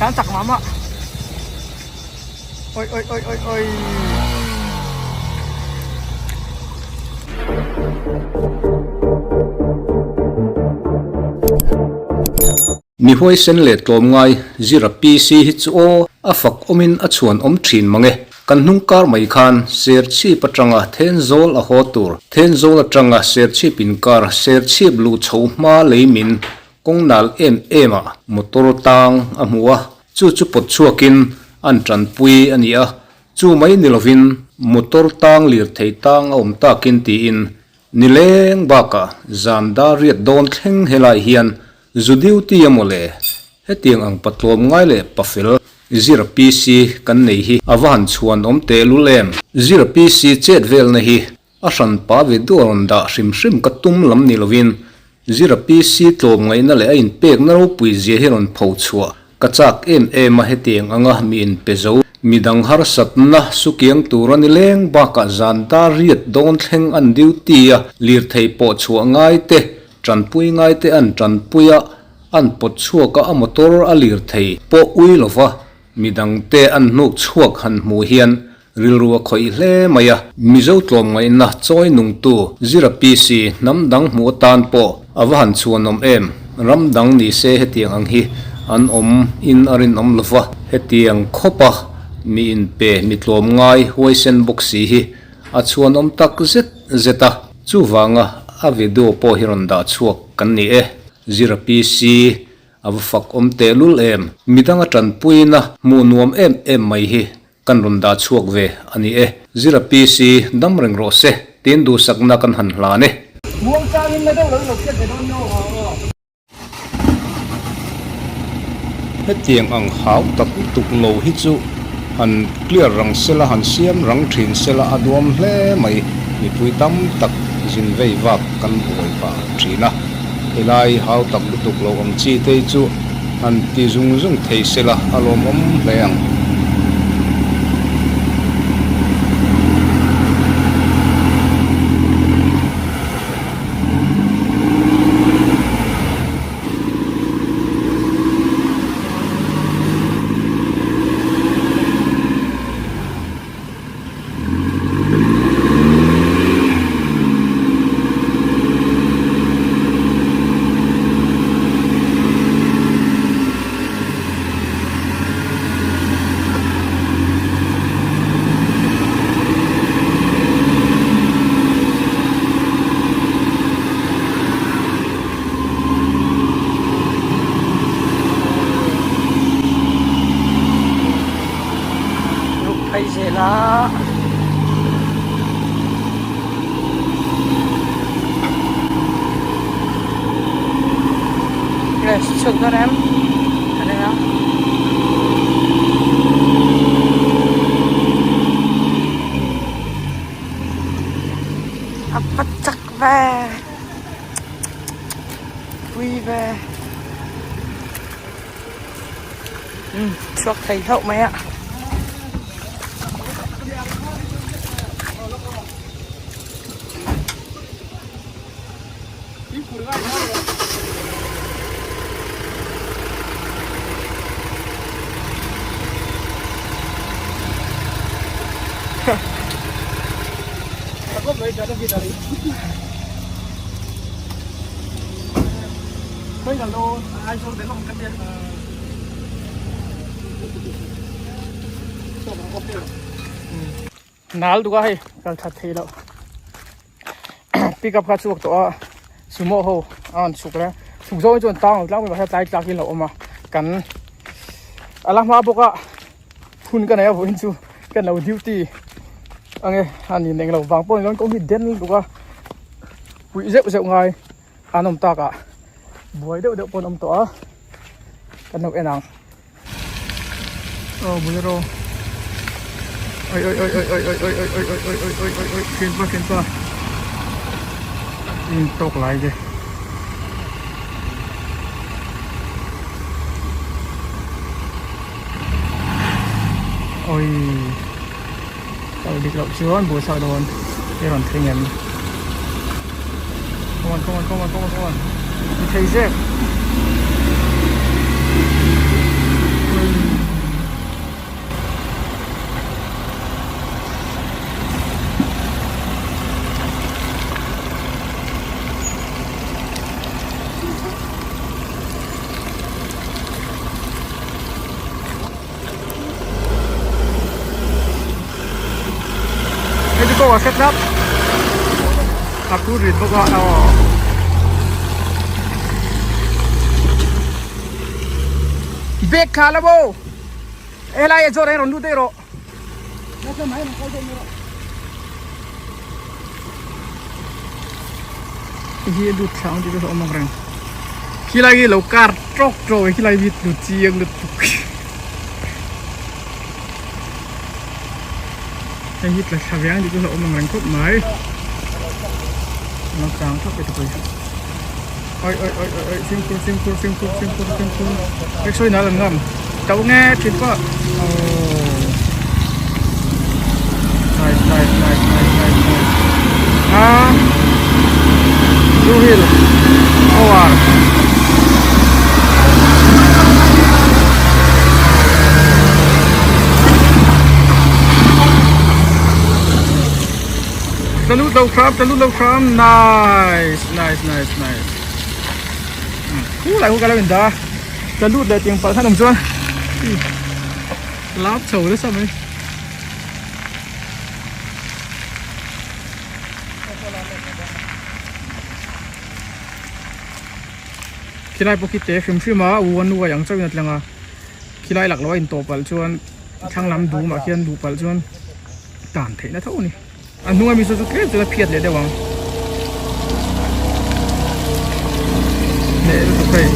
Tlan chak mah mah. Oi oi oi oi oi. Mi huaisen leh tlawmngai zira PC hi chu aw a fak awmin a chhuan awm thin mang e. Kan hnung kar mai khan Serchhip atanga Thenzawl a haw tur, Thenzawl atanga Serchhip inkar Serchhip luh chho hma lei min kawng nal em em ah motor tang a hmu a, chu chu pawt chhuakin an tanpui a ni a, chu mai ni lovin motor tang lirthei tang a awm takin tiin Nileng bakah zan dar riat dawn thleng helai hian zu duty a mawle? Hetiang ang patlawm ngai leh pafel Zira PC kan nei hi a va han chhuan awm tehlul em? Zira PC chet velna hi a hran pa ve duh a rawn dah hrim hrim ka tum lam ni lovin Zira PC tlawm ngaihna leh a inpekna ropui zia hi rawn pho chhuah Ka chak em em a hetiang anga mi inpe zo, midang harsatna sukiang tur a ni leng bakah zan dar riat dawn thleng an duty a, lirthei pawh chhuah ngai te, tanpui ngai te an tanpui a, an pawt chhuak a a motor a lirthei pawh ui lova midang te an hnuk chhuak han hmuh hian rilru a khawih hle mai a. Mizo tlawmngaihna chawi nungtu Zira PC hnam dang hmuh atan pawh a va han chhuanawm em? Ram dang ni se hetiang ang hi an awm in a rinawm lo va, hetiang khawpa mi inpe mi tlawmngai huaisen bawk si hi a chhuanawm tak zet zet a, chuvanga a video pawh hi rawn dah chhuak kan ni e. Zira PC. A va fak awm tehlul em? Midang a tanpuina hmuh nuam em em mai hi kan rawn dah chhuak ve a ni e. Zira PC dam reng rawh se tiin duhsakna kan han hlan e. Muang changin na deuh lo lo hriat ve dawn nio aw. Hetiang ang hau tak lutuk lo hi chu han clear rang sela han siam rang thin sela a duam hle mai. Mipui tam tak zin vei vak kan buai pah thin a. Helai hau tak lutuk lo ang chi te hi chu han ti zung zung thei se la a lawmawm hle ang. Ruk phei zel a. Yes, chhuk dawn em? Kan en a. A va chak ve. Pui ve. Umm chhuak thei hlauh mai a. Nal duka hei kal that thei loh pickup kha chhuak tawh a sumo ho a rawn chhuk leh chhuk zawng hi chuan tang lo tlangpui mahse tlai tlak hi a lo awm a kan a la hma bawk a hun ka nei a vawiin chu kan lo duty ange a ni eng lo vang pawh ni lo kawng hi den lutuk a puih zeuh zeuh ngai. An awm tak ah buai deuh deuh pawh an awm tawh a kan lo en ang aw bolero oi oi oi oi oi oi oi oi oi oi oi oi oi oi thianpa thianpa in tawk lai te oi kal dik loh chuan buaithlak dawn i rawn thleng em come on come on come on come on come on ni thei zek. pawh ka hre tlat a phur rit bawk a aw bag thla la maw helai ah chuan rawn lut daih rawh. Hi lut thla ang tih chu a awm ang reng khilai hi lo kar tawk tawk a khilai hi lu chiang lutuk hei hi tla thla ve ang tih chu a awm ang reng khawp mai lo chang thap e tupui oi oi oi oi oi fimkhur fimkhur fimkhur fimkhur fimkhur rickshaw in a rawn ngam to nge thin pawh aww nice nice nice nice nice nice ah blue hill power Salute lo hram salute lo hram nice nice nice nice khu lai khu ka lo in da salute leh tiang palh khan awm chuan lap chho nasa mai khilai pawh khi te hrim hrim a u a nuai ang chauhin a tlang a khilai lak loh a intawh palh chuan thlang lam dum ah khian duh palh chuan tan theihna tho a ni. A hnung ami saw chu tlem chuan a phiat leh deuh ang. Leh lutuk hei.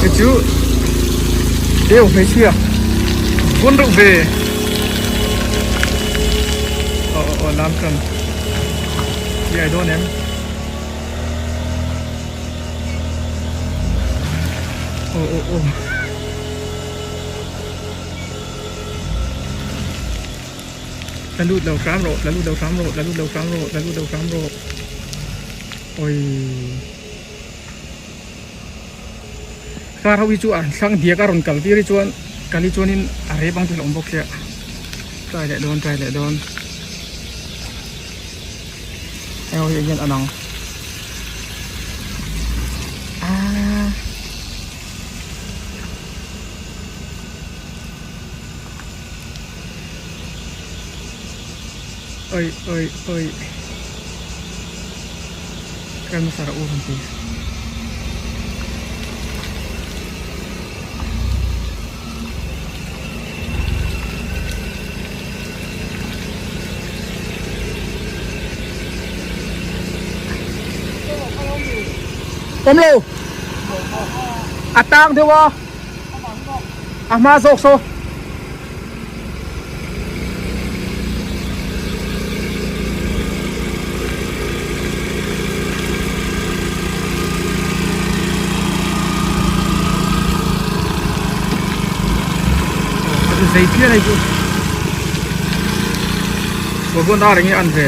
Hei chu deuh hmeichhia vawn reuh ve. Aw aw aw lam tan. Chiai dawn em. Aw aw aw. Tla lut lo hram rawh tla lut lo hram rawh tla lut lo hram rawh tla lut lo hram rawh awii car ho hi chu an thlang diak a rawn kal tir hi chuan kal hi chuanin a rep ang chu a awm bawk sia try leh dawn try leh dawn heng ho hi eng hian an ang aaa. Oi oi oi kan hmasa rawh u han ti. Awm lo a tang deuh a. A hma zawk saw. Zei phian ai chu. Wagon R nge an ve.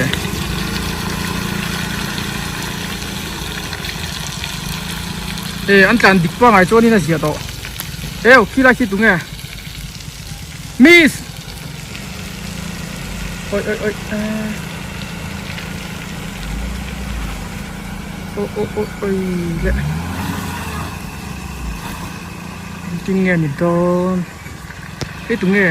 E an tlan dik pangai chuanin a ziah tawh eu khilai khi tunge miss oi oi oi oi oi oi oi le engtin nge ni dawn hei tunge.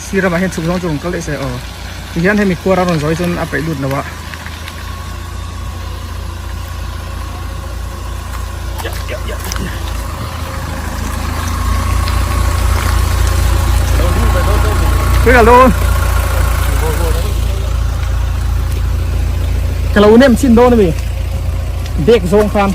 Sir ramah hian chhuk zawng chu rawn kal daih se aw tihian hemi khuar a rawn zawi chuan a peih lut lo a. Ka lo nem chin dawn ami bag zawng khan.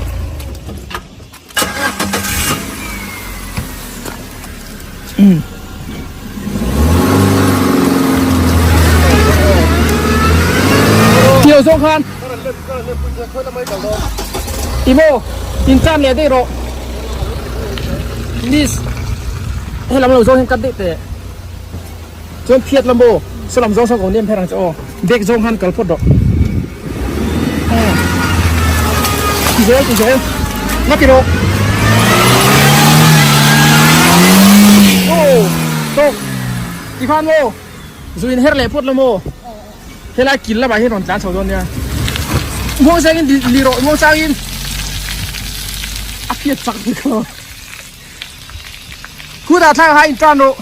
Chiều zawng khan Timo in chan leh daih rawh Miss helam lo zawng hian cut daih teh chuan phiat la maw saw lam zawng saw ko nem pher ang che aw bag zawng khan kal phawt rawh ti zel ti zel nga ti rawh aw tawk ti khan maw zu in her leh phawt la maw helai kil lamah hian rawn tlan chho dawn nia. Muangchangin li rawh muangchangin a phiat chak bik lo. Khutah thlak ha in tan rawh.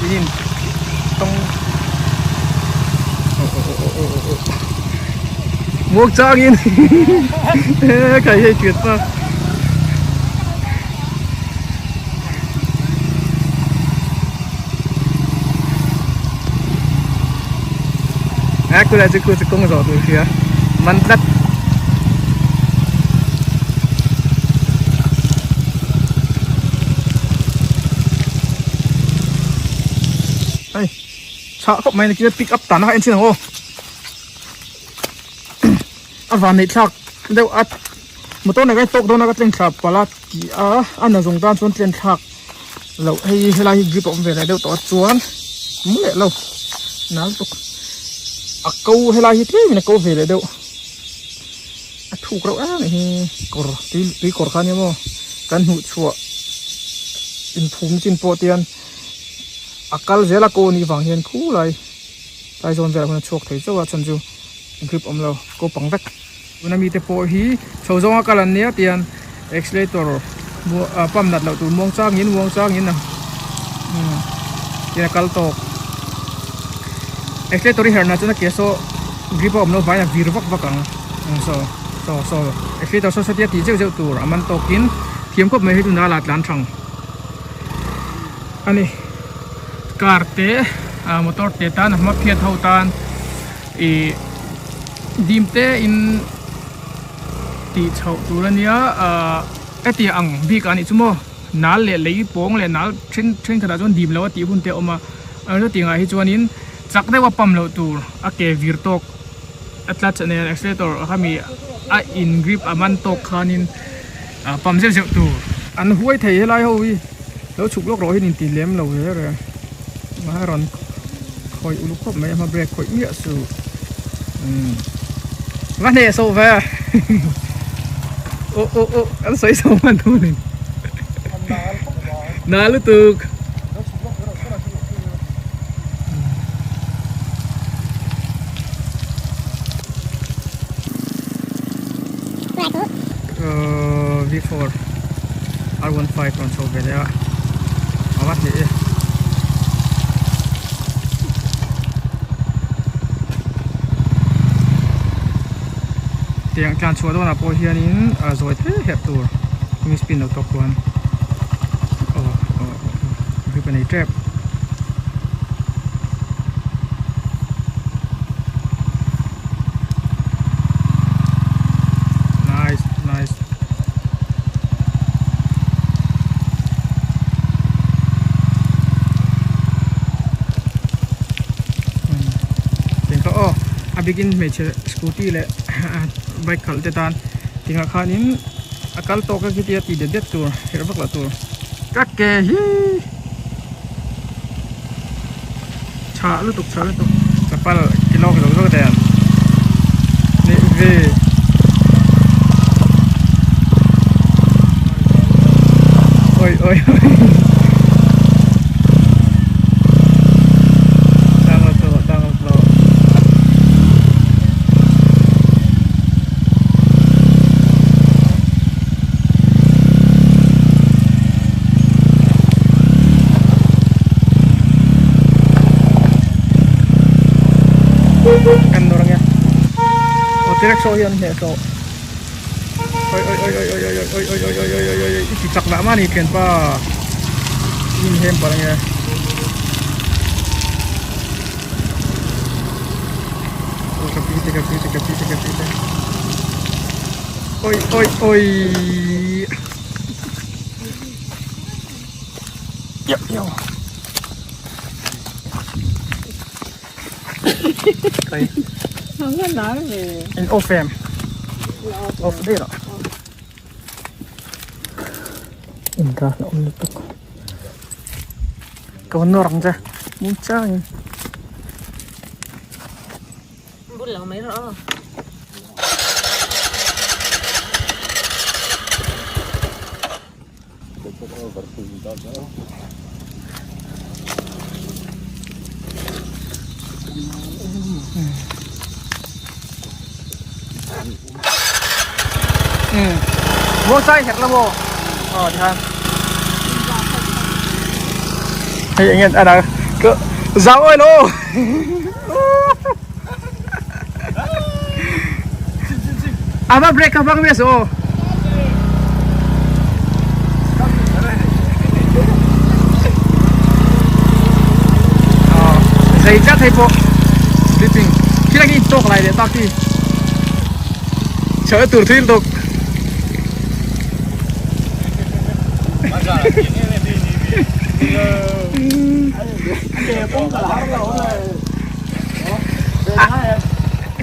In tawng muangchangin kai hei thian pa. A kulai chu khu chu kawng zawh tur hria man tlat. Hei chhah khawp mai nakina pick up tan a en chin ang aw a van neih thlak deuh a motor nen kan tawk dawn a ka tlen thla palh a tih a a na zawng tan chuan tlen thlak loh hei helai hi grip a awm ve leh deuh tawh a chuan mu leh lo nal tuk a ko helai hi tlem in a ko ve leh deuh a thuk reuh em hi kawr tui tui kawr kha nia maw kan hmuh chhuah inphum chin pawh te hian a kal zel a ko anih vang hian khulai tlai zawn velah khuan a chhuak thei chauh a chhan chu grip awm lo ko pang vek. Tuna mite pawh hi chho zawnga kal an nia tian accelerator pump nat loh tur muang changin muang changin a tian a kal tawk accelerator hi herh nah chuan a ke saw grip a awm loh vangin a vir vak vak ang saw saw saw accelerator saw saw tia tih zeuh zeuh tur a man tawkin thiam khawp mai hi tuna la tlan thang a ni car te motor te tan a hma phiat ho tan ih. Dim te in tih chhoh tur a nia ahh hetiang ang bik ah nih chu maw nal leh lei pawng leh nal then thenkhat ah chuan dim lo a tih hun te a awm a chutiang ah hi chuanin chak deuh a pump loh tur a ke vir tawk a clutch nen accelerator khami a in grip a man tawk khanin ah pump zeuh zeuh tur. An huai thei helai ho hi lo chhuk lawk rawh hi nin ti lem lo reng reng a rawn. Khawih uluk khawp mai a hma brake khawih miah suh umm va hneh so ve oh oh oh an sawi so hman thu ni na lutuk V4 R15 rawn chho ve leh a a va hneh e. Tiang tlan chhuah dawnah pawh hianin a zawi thei herh tur mi spin lo tawk chuan aw aw grip a nei tep. Nice, nice. Tiang kha aw a bikin hmeichhe scooty leh bike khalh te tan tingah khanin a kal tawk a khitia tih det det tur herh vak loh tur ka ke hi. Chhah lutuk chhah lutuk chapal ki lawk zawk zawk den nih ve oi oi oi tang lo tlo tang lo tlo Kan nawr ange aw tirek saw hian hneh tawh oi oi oi oi oi oi oi oi oi oi oi oi oi i ti chak lah mah ni thianpa i inhem palh ange. Ka pi te ka pi te ka pi te ka pi te oi oi oi yo yo kai in off em off daih rawh in ral a awm lutuk ka va nawr ang che muangchangin. Bul lo mai rawh aw. Muangchang herh la maw? Aw tikhan. Hei eng nge a dang ka zau awi lo. A va break ka vang ve so. Zei chat hei pawh sleeping khi lak in tawk lai leh tak hi chho tur thil tuk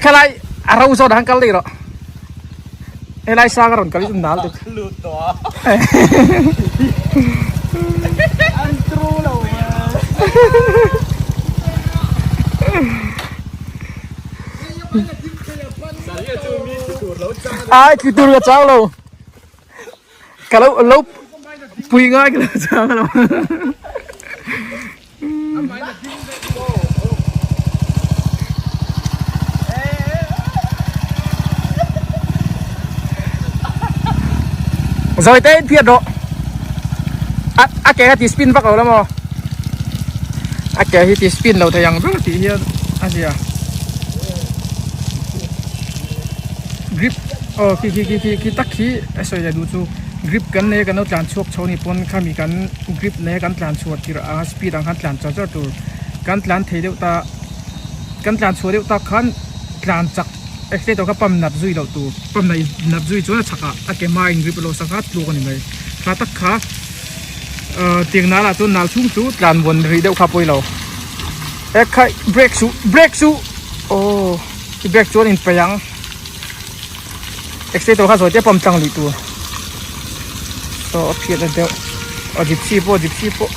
Khalai a ro zawt ah khan kal daih rawh helai sang a rawn kal hi chu nal tuk ai tlu tur ka chang lo ka lo lo pui ngai ka lo chang lo. Rồi te in phiat rawh. A a ke kha ti spin vak lo la maw? A ke hi ti spin lo thei ang ber tih hian a zia. Grip aw khi khi khi khi tak khi a sawi leh duh chu. Grip kan nei a kan lo tlan chhuak chho ni pawn khami kan grip nei a kan tlan chhuah tirh anga speed ang khan tlan char char tur kan tlan thei deuh ta kan tlan chhuah deuh tak khan tlan chak accelerator kha pump nat zui loh tur pump nat nat zui chuan a chhakah a ke hma in grip a lo sak a tluk a ni mai kha tak kha ahh tiang nal ah chuan nal chhung chu tlan vawn rih deuh kha pawilo e khaih brake suh brake suh aww i brake chuan in paih ang. Accelerator kha zawi te pawm tlang luih tur saw a phiat na deuh aw gypsy pawh gypsy pawh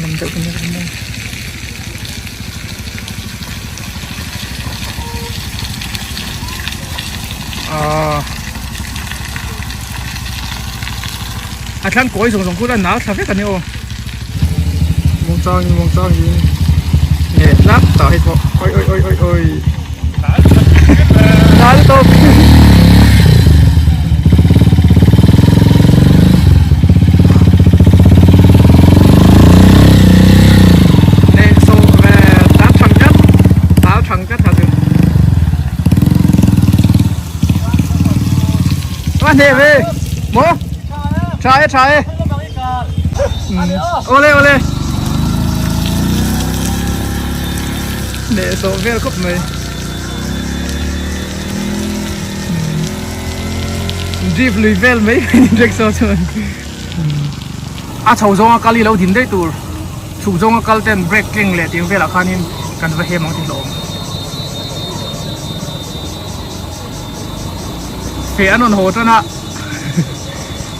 lam deuh kan ni ah a thlang kawi zawng zawng kut a nal thla vek a ni aw. Muangchangin muangchangin leh tlak tah hei pawh oi oi oi oi oi nal tawp leh so ve tal thang tlat tal thang tlat ha chu a hneh ve maw tha e tha e. Awle awle leh zawh vel khawp mai jeep lui vel mai mai rickshaw chuan a chho zawnga kal hi lo din daih tur chhuk zawnga kal ten brake tleng leh tiang velah khanin kan va hem ang tih hlawm feh an rawn haw tan a.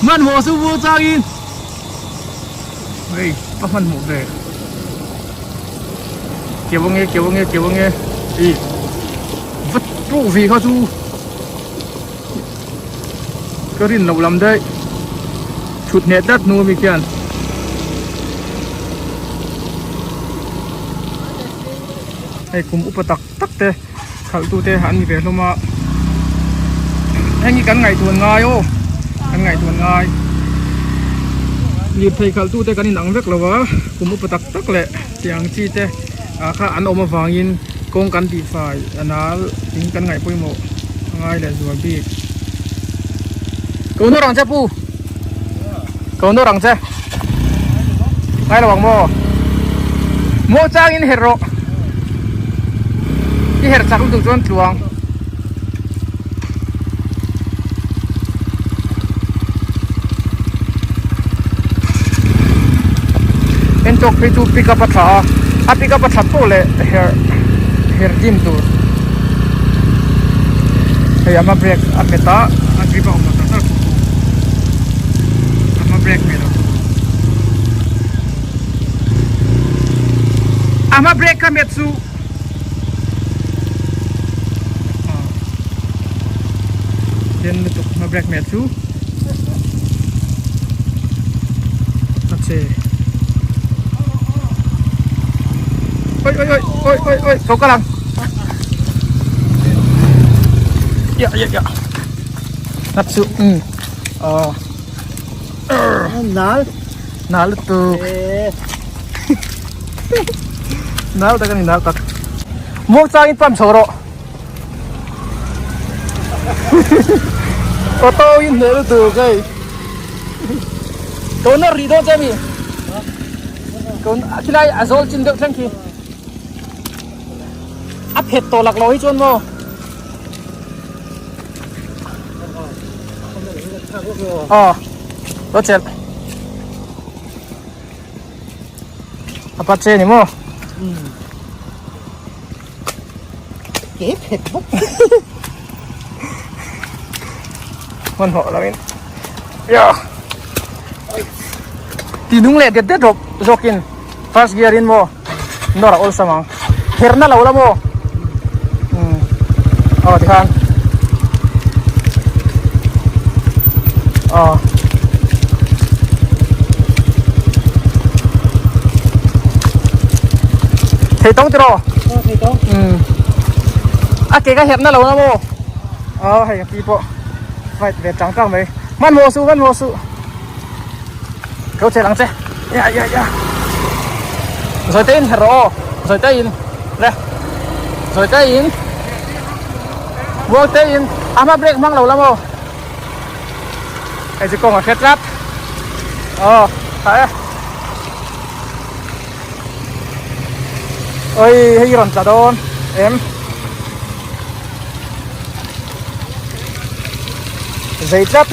Hmanhmawh chu vur changin hei ka hmanhmawh ve keu ange keu ange keu ange i va pawh ve kha chu ka rin loh lam daih thut hneh tlat hnu ami khian hei kum upa tak tak te. Khalh tu te an ni ve hlawm a heng hi kan ngaihtuah ngai aw kan ngaihtuah ngai lirthei khalh tu te kan inang vek lo a kum upa tak tak leh tiang chi te ah kha an awm avangin kawng kan tih fai a nal in kan ngaih pawimawh a ngai leh zual bik ko nawr ang che pu ko nawr ang che ngai lo ang maw maw changin herh rawh. I herh chak lutuk chuan tluang. En tawk phei chu pick up a tha a, a pick up a that pawh leh herh herh dim tur. Hei a hma brake a hmet a, a grip a awm lo tak tak thung thung. A hma brake hmeh lo thung. A hma brake kha met chu den lutuk hma brake met chu a che oi oi oi oi oi oi ko ka lang. Ya ya ya. Nat chu. Um. Aw. Nal. Nal lutuk. Nal tak ani nal tak. Muang changin pump chho rawh. Auto in hneh lutuk hei. Ko nawr rih dawn che mi. Ko khilai a zawl chin deuh thleng khi. A phet tawh lak lo hi chuan maw. Aw lo chelh. A pa che ni maw. Ke phet bawk. Hmanhmawh lo in. Ya. Ti nung leh det det rawk zawkin first gear in maw nawr a awlsam ang. Kher na lo la maw. Um. Aw tikhan. Aw. Thei tawng tiraw? Thei tawng. Um. A ke ka herh na lo la maw? Aw hei ka pi pawh fight ve chang chang mai. Hmanhmawh suh hmanhmawh suh. Kau chelh ang che. Ya ya ya. Zawi te in herh rawh aw. Zawi te in. Le. Zawi te in. Muang te in. A hma brake hmang lo la maw? Hei chu kawng a hre tlat. Aw tha e. Oi hei rawn tla dawn em. Zei tlat.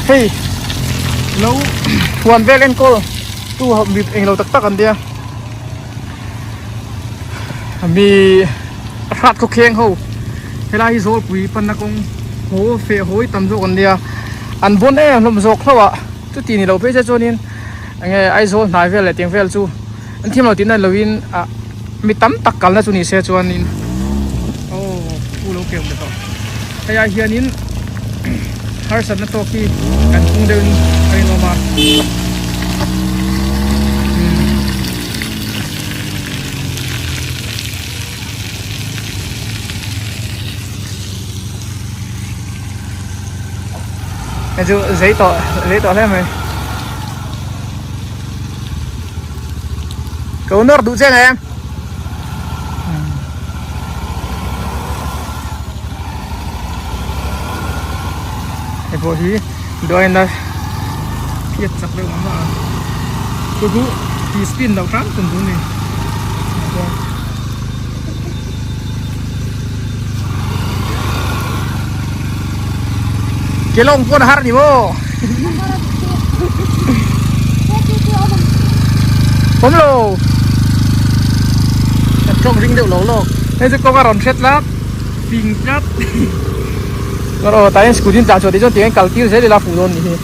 Hei lo huan vel enkawl tu mi englo tak tak an nia mi hrat khawkheng ho helai hi zawlpui panna kawng haw feh hawi tam zawk an nia an bawn em hlawm zawk hlauh a chuti ni lo phei se chuanin enge Aizawl hnai vel leh tiang vel chu an thiam lo tihna ni loin ah mi tam tak kalna chu ni se chuanin aw pu lo keu leh tawh hei ah hianin harsatna tawk hi kan phung deuhin a inawm a. Hei chu zei tawh zei tawh hle mai ko nawr duh che em hei pawh hi duaina phiat chak deuh ang a chu chu ti spin loh hram tum tur a ni. Ke lawng pawn a har ni maw? Awm lo. Kan tawng ring deuh lo lawk. Hei chu kawng a rawn hret tlat. Ping tlat. Chuan aw tah hian scooty in tlan chhuah tih chuan tiang hian kal tir zel ila fuh dawn ni hi.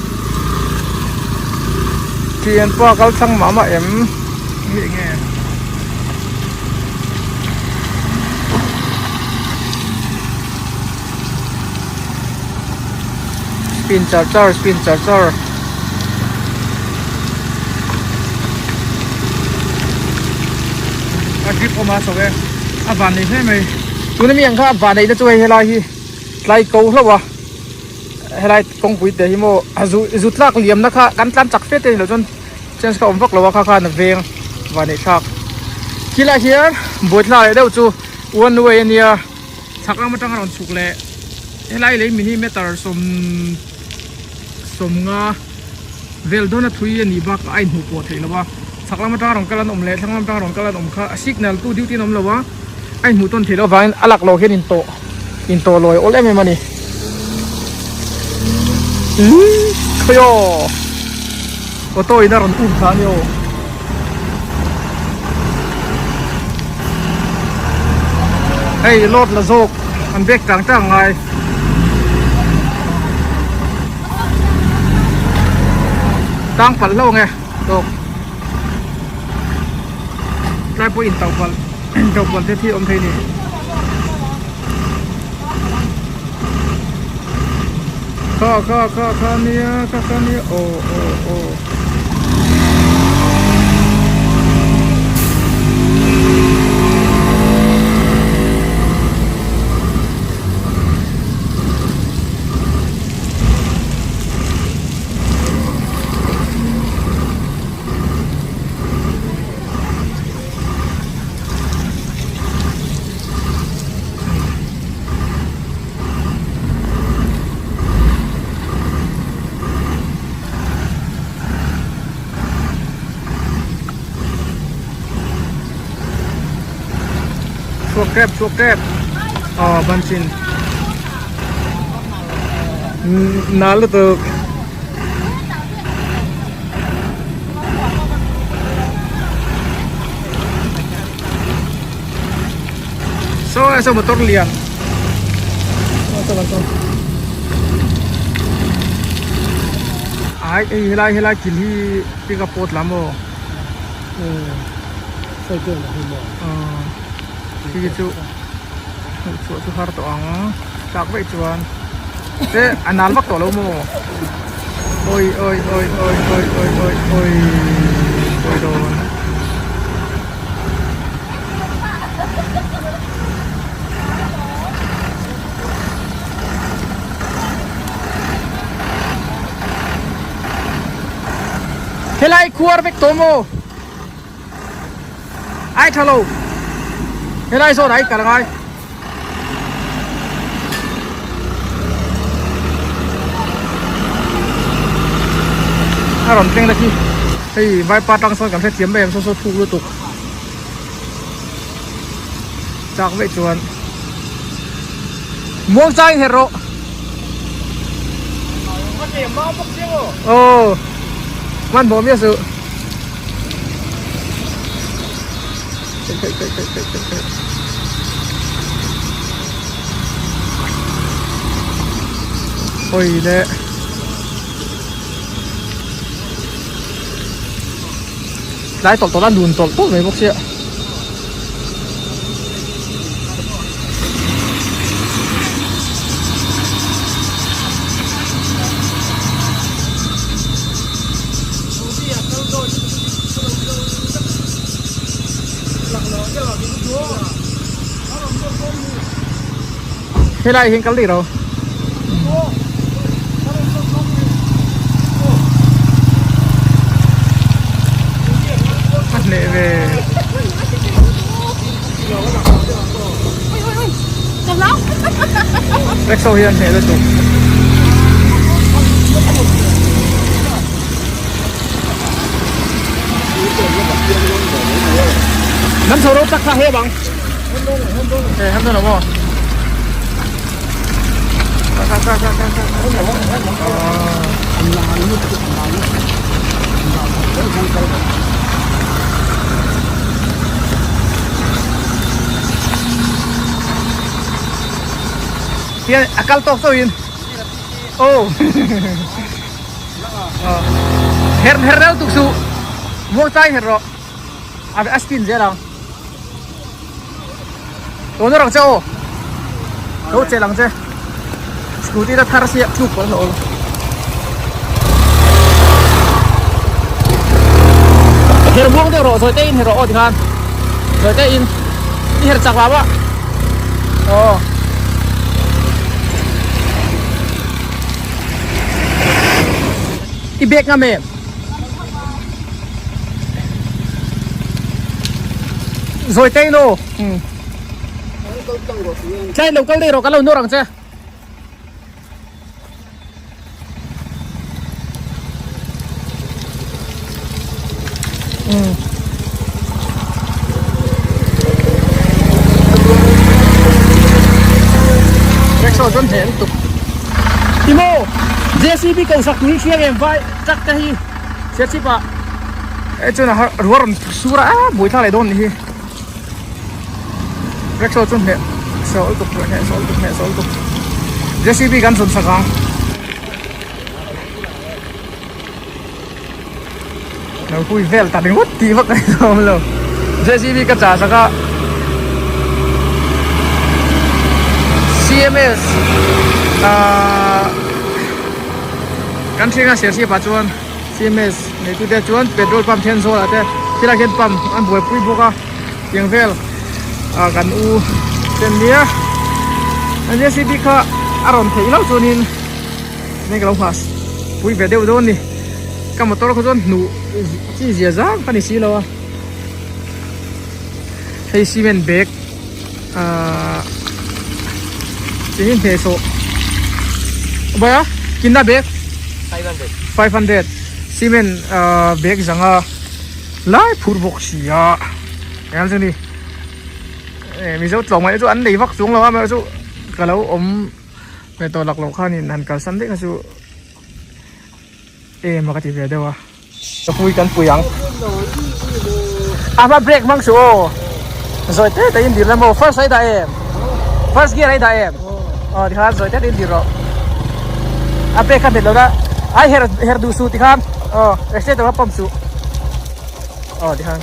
Thianpa kal thlang mah mah em? Nge nge. Spin char char spin char char a grip awm a chho e a van nei hle mai tuna mi ang kha a van neihna chu hei helai hi tlai ko hlauh a helai kawngpui te hi maw a zu zu tlak liamna kha kan tlan chak fe te ni lo chuan chance kha awm vak lo a kha khan a veng van neih thlak khilaiah hian buaithla leh deuh chu one way a nia. Chhak lam atanga rawn chhuk leh helai lei millimeter 70 vel dawn a thui a nih bakah a inhmuh pawh theih loh a, chhak lam atanga rawn kal an awm leh thlang lam atanga rawn kal an awm kha a signal tu duty an awm lo a, a inhmuh tawn theih loh avangin a lak loh hian intawh intawh lawi awl em em a ni. Khawi aw auto in a rawn um thla a ni aw. Hei load la zawk an bag tang tang ngai. Tang palh hlauh ange tawk. Tlai pawh in tauh palh tauh palh te thi awm thei ni. Kha kha kha kha nia kha kha nia aw aw aw. Chhuak tep chhuak tep aw ban chin nal lutuk. Saw lai saw motor lian ai hei helai helai thil hi pick up pawt lam aw khi chu hmuh chhuah chu har tawh ang chak vaih chuan te a nal vak tawh lo maw awi awi awi awi awi awi awi awi awi dawn. Helai khuar vek tawh maw? Ai tha lo. Helai zawn ai kal angai. A rawn thleng na khi hei vaipa tang sawn kan hrethiam mai em saw saw thuk lutuk chak veih chuan muang chang in herh rawh aw hmanhmawh miah suh. Hawi le tlai tawlh tawlh a nun tawlh tawlh mai bawk sia. Helai hian kal daih ro. A hneh ve. Rexo hian hneh lutuk. Nan chho ro tak kha he bang. He hem don lo. Ka ka ka ka ka ka. Hian a kal tawk tawk in. Oh. Her her reuh tuk suh. Muang chai her rawh. A a spin zel ang. Tawna rang che aw. Lo che lang che. Scooty la thar sia tluk pawh hlawh. Her muang deuh rawh zawi te in her rawh aw tikhan. Zawi te in i her chak lo a. Aw. I bag ngam em? Zawi te in aw. Tlai lo kal daih rawh ka lo nawr ang che. Rickshaw chuan hneh lutuk. Timo, JCB ko sak tur hi hriang em vai truck te hi Serchhip ah e chuan a ruah rawn sur a buaithlak leh dawn nih hi. Rickshaw chu hneh sawl lutuk hneh sawl lutuk hneh sawl lutuk. JCB kan zawn sak ang. Lo hui vel ta ringawt tih vak a ni awm lo. JCB ka chah sak a. CMS ahh. Kan ṭhinga Serchhip ah chuan CMS neitute chuan petrol pump Thenzawl ah te khilaiah khian pump an buaipui bawk a tiang vel ah kan u ten nia an JCB kha a rawn theih loh chuanin eng ka lo nghah pui ve deuh dawn a ni ka motor kha chuan hnuh chi zia zang ka ni si lo a hei cement bag ahh chi hi hnehsawh bawih a kinna bag 500 cement ahh bag zanga lai phur bawk si a engah chuan ni eh mizo tlawmngaih chu an nei vak chuang lo a amaherawhchu ka lo awm ve tawh lak loh khanin han kalsan daih kha chu Em a ka ti ve deuh a. Ka pui kan pui ang. A hma brake hmang suh aw. Zawi te te in dir la maw first ai dah em. First gear ai dah em. Aw tikhan zawi te te in dir rawh. A brake kha hmet lo na. Ai her her duh suh tikhan. Aw accelerator kha pump suh. Aw tikhan.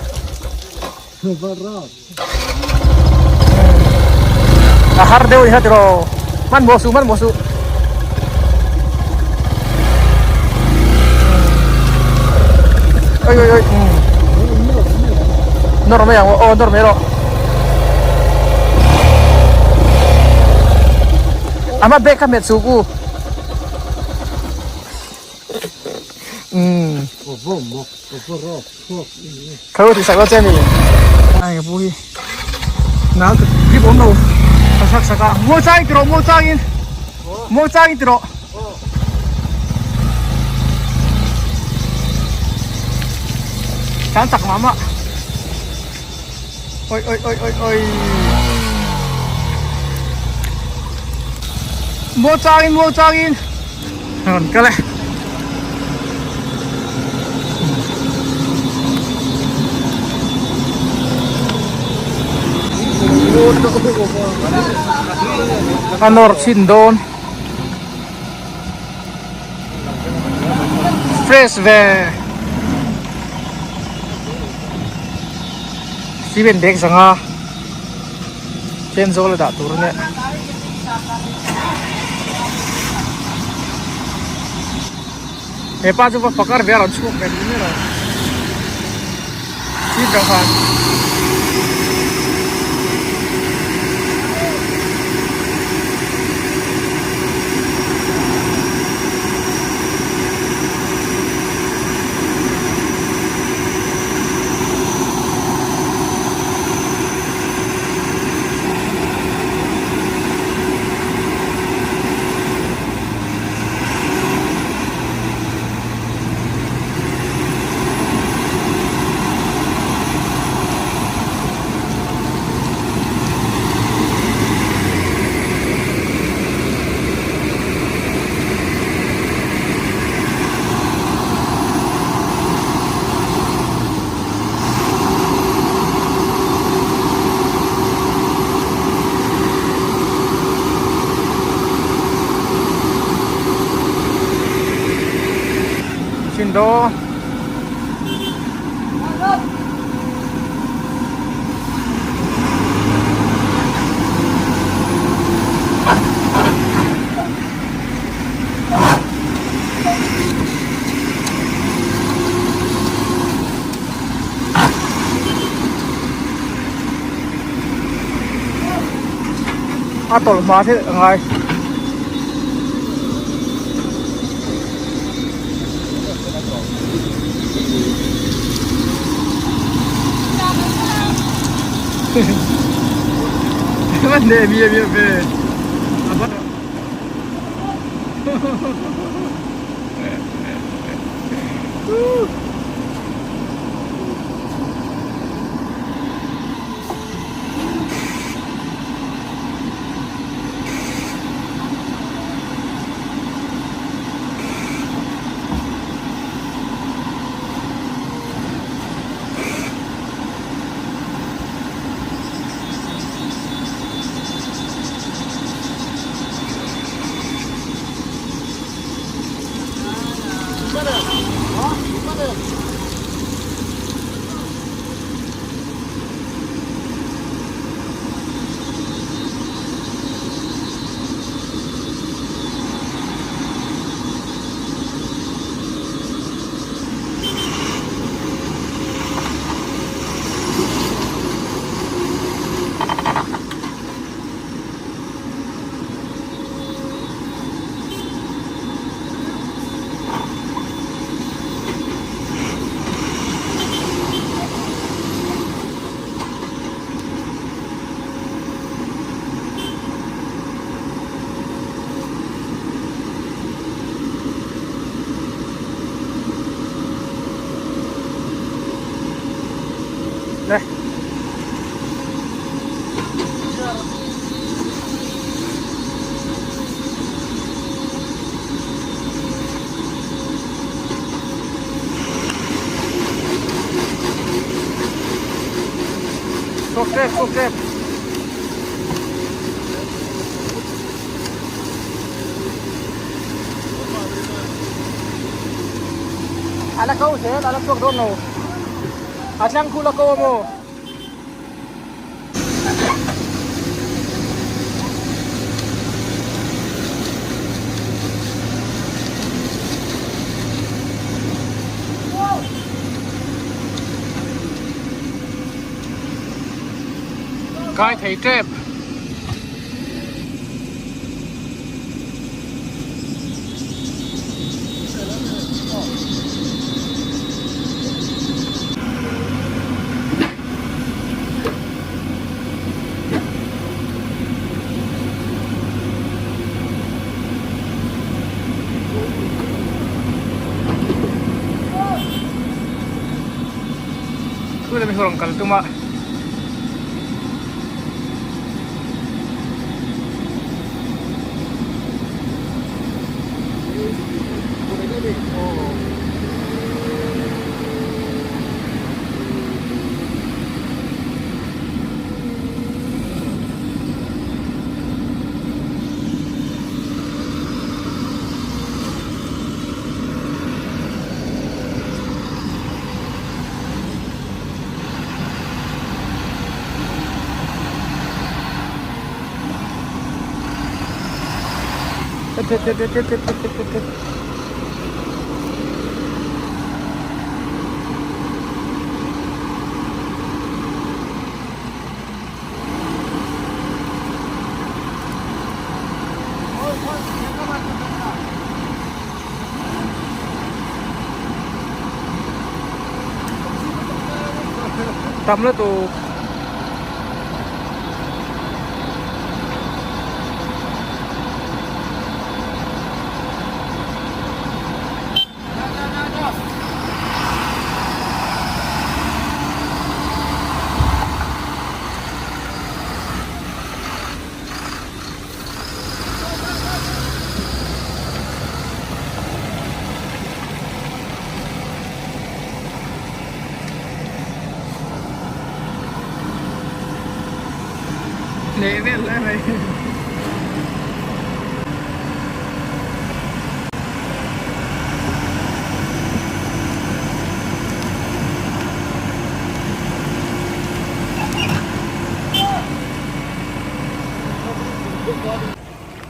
A har deuh ni kha tiraw hmanhmawh suh hmanhmawh suh oi oi oi nawr mai ang aw nawr mai rawh a hma bag kha hmet suh u umm Khaw ti sak lo che ni. Ai ka pu hi. Nal ka grip awm lo. Ka sak sak a. Muang chang in ti rawh muang chang in. Muang chang in ti rawh. Tan chak mah mah. Oi oi oi oi oi. Muang chang in muang chang in. Rawn kal e. A nawr chhin dawn. Fresh ve. Cement bag zanga Thenzawl a dah tur a nia. He pa chu va fakar ve a rawn chhuak ve duh mai lo. Chip dang khan. Chin do. A tawlh hma thil a ngai. Chhuak tep chhuak tep. A la ko zel a la chhuak dawn lo. A tlang khu la ko a maw? Kai thei tep. Thu leh mi ho rawn kal tum a. Tam lutuk. Leh vel lai mai.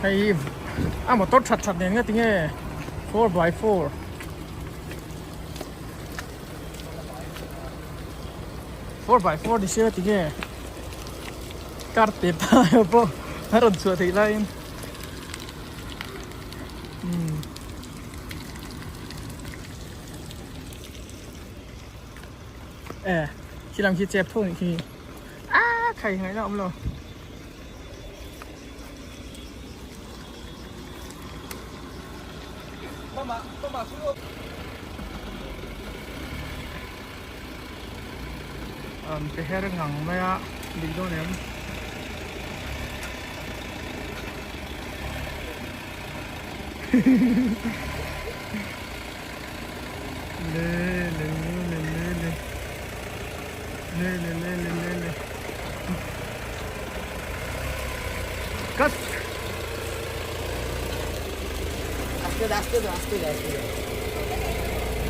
Hei a motor that that nen nge tinge 4x4 4x4 ni sia tinge car te ta pawh a rawn chhuah theih laiin umm e khi lam khi chep tho nih khi a khai ngaihna awm lo. An pe her ngang mai a dik dawn em le le le le le le le le le le le Gas Aste aste aste aste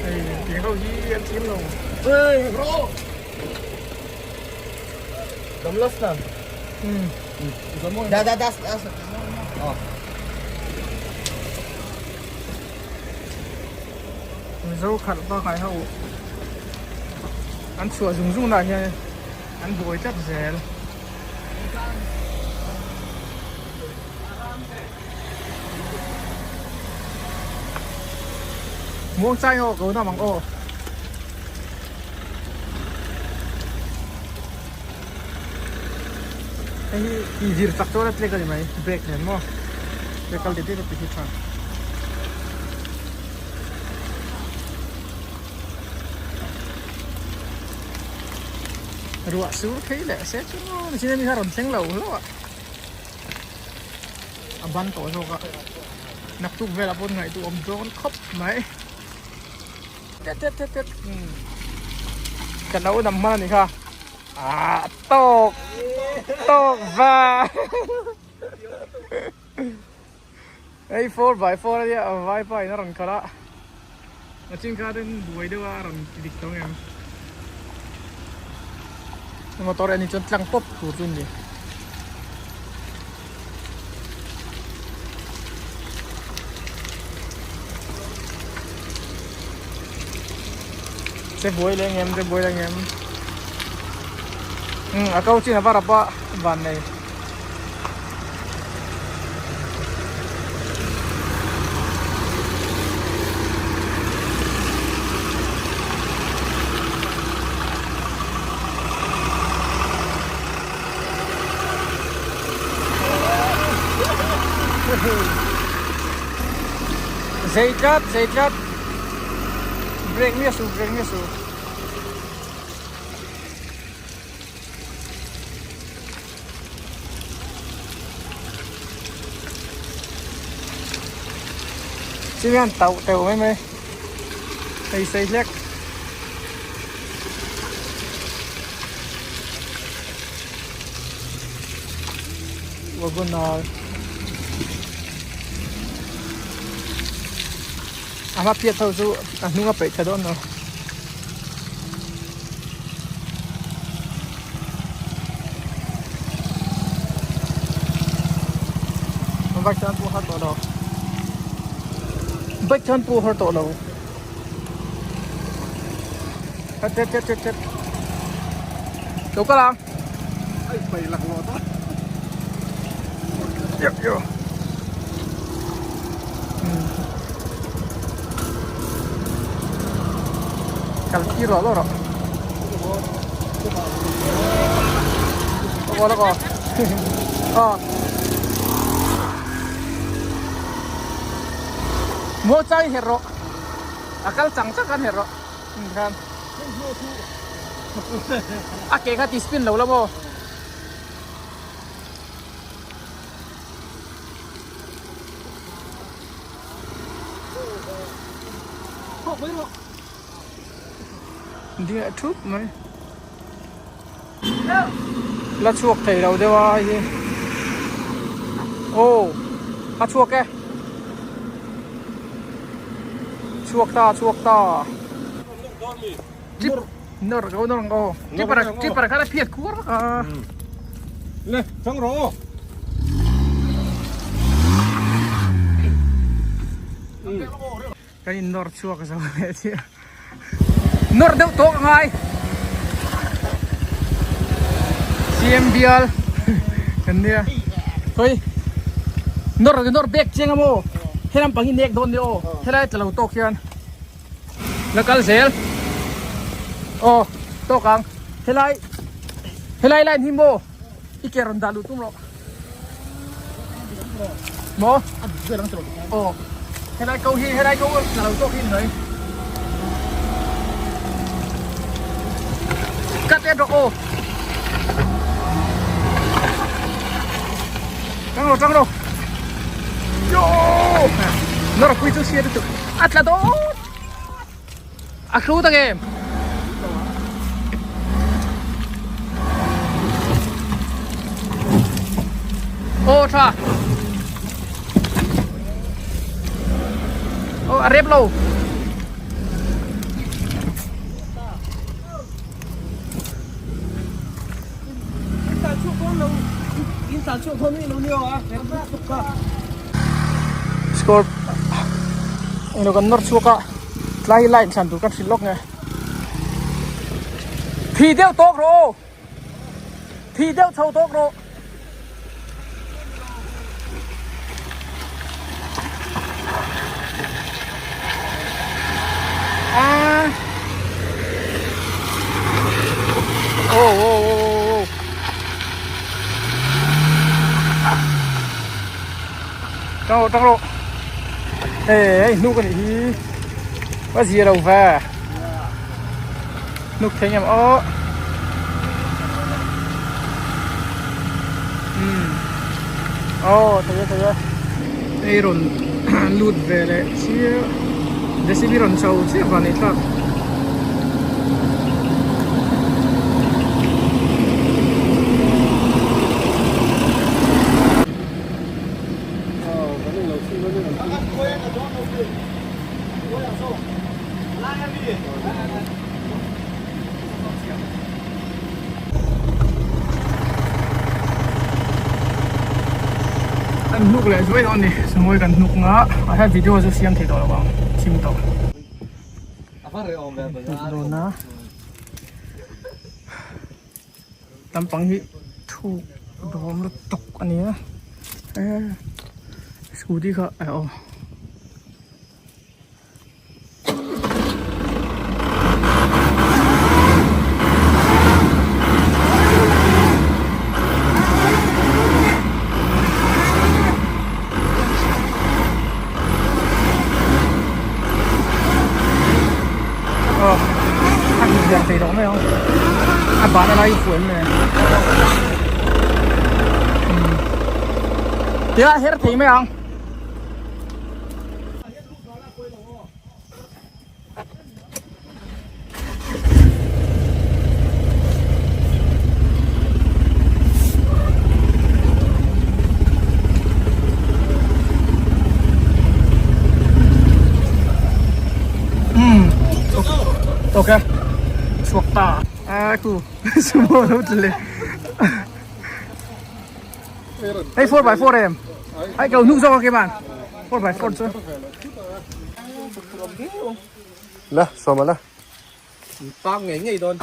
Hei tiang ho hi an thiam lo. Hey bro. Damlas na. Da da da da. Oh. Mizo khalh bakah ho an chhuah zung zung nah hian an buai tlat zel. Muang chai ho ko nam ang aw. Hei hi i zir chak chuan a tlek a ni mai brake nen maw brake kal det det a ti hi tha. Ruah sur phei leh se chu nichin ami kha rawn thleng lo hlauh a a ban tawh zawk a naktuk velah pawh ngaihtuah awm dawn khawp mai tet tet tet tet ka lo dam hman a ni kha. Ah tawk tawk va hei 4x4 ania a vaipa in a rawn khalh a a chin kha ten buai deuh a a rawn ti dik tawng em motor en hi chuan tlang pawp tur chu a ni. Che buai leh ngem che buai leh ngem umm a ko chin a va rap a van nei Zei tlat zei tlat Break mi a su break mi a su. Chim hian tauh teuh mai mai hei sei hlek. Wagon R a hma phiat ho chu a hnung a peih tha dawn lo. Bike chuan pawh har tawh lo bike chuan pawh har tawh lo chet chet chet chet lo kal ang ai pai lak lo ta yo yo Kal tir rawh rawh rawh. Aw aw. Aw. Maw chai her rawh. A kal chang chang khan her rawh. Khan. A ke kha ti spin lo la maw. Ding a thup mai la chhuak thei lo deuh a hei hi aw a chhuak e chhuak ta chhuak ta chip nawr ko nawr ang aw chipper chipper kha la phiat kuar vak a le chang rawh Kan in nawr chhuak zo leh chiah. Nawr deuh tawk a ngai. CM bial kan nia. Khawi nawr nawr bek chiang a maw? Helam pang hi nek dawn nia aw. Helai tla lo tawk hian la kal zel. Aw tawk ang. Helai helai line hi maw i ke rawn dah luh tum rawh. Maw? Aw. Helai ko hi helai ko tla lo tawk hi ni mai. Cut en rawh aw. Tang rawh tang rawh. Yo! Nor pui chu sia lutuk. A tla dawn. A hlu tak em? Aw tha. Aw a rep lo. Score englo kan nawr chhuak a tlai hi line thlan tur kan hrilh lawk nge thi deuh tawk rawh aw thi deuh chho tawk rawh. Ah. Oh, oh, oh, oh. Tang rawh, tang rawh. Hey, hey, hnuk anih hi. Va zia lo ve. Hnuk thei ngem aw. Hmm. Aw, thei e, thei e. Ei rawn lut ve leh chiah. JCB rawn chho chiah van ei thlak. Kan hnuk leh zuai dawn ni samuai kan hnuk nga a he video chu siam thei tawh lo ang thim tawh hnuk dawn a lampang hi thuk dawm lutuk a ni a scooty kha a awm. A ban a lai fuan mai tia her thei mai ang. Ok chhuak ta a ku sumo lo tle hei 4 by 4 em ai cầu hnuk zawk a ke man 4 by 4 chu La sawma la. Park ngei ngei dawn.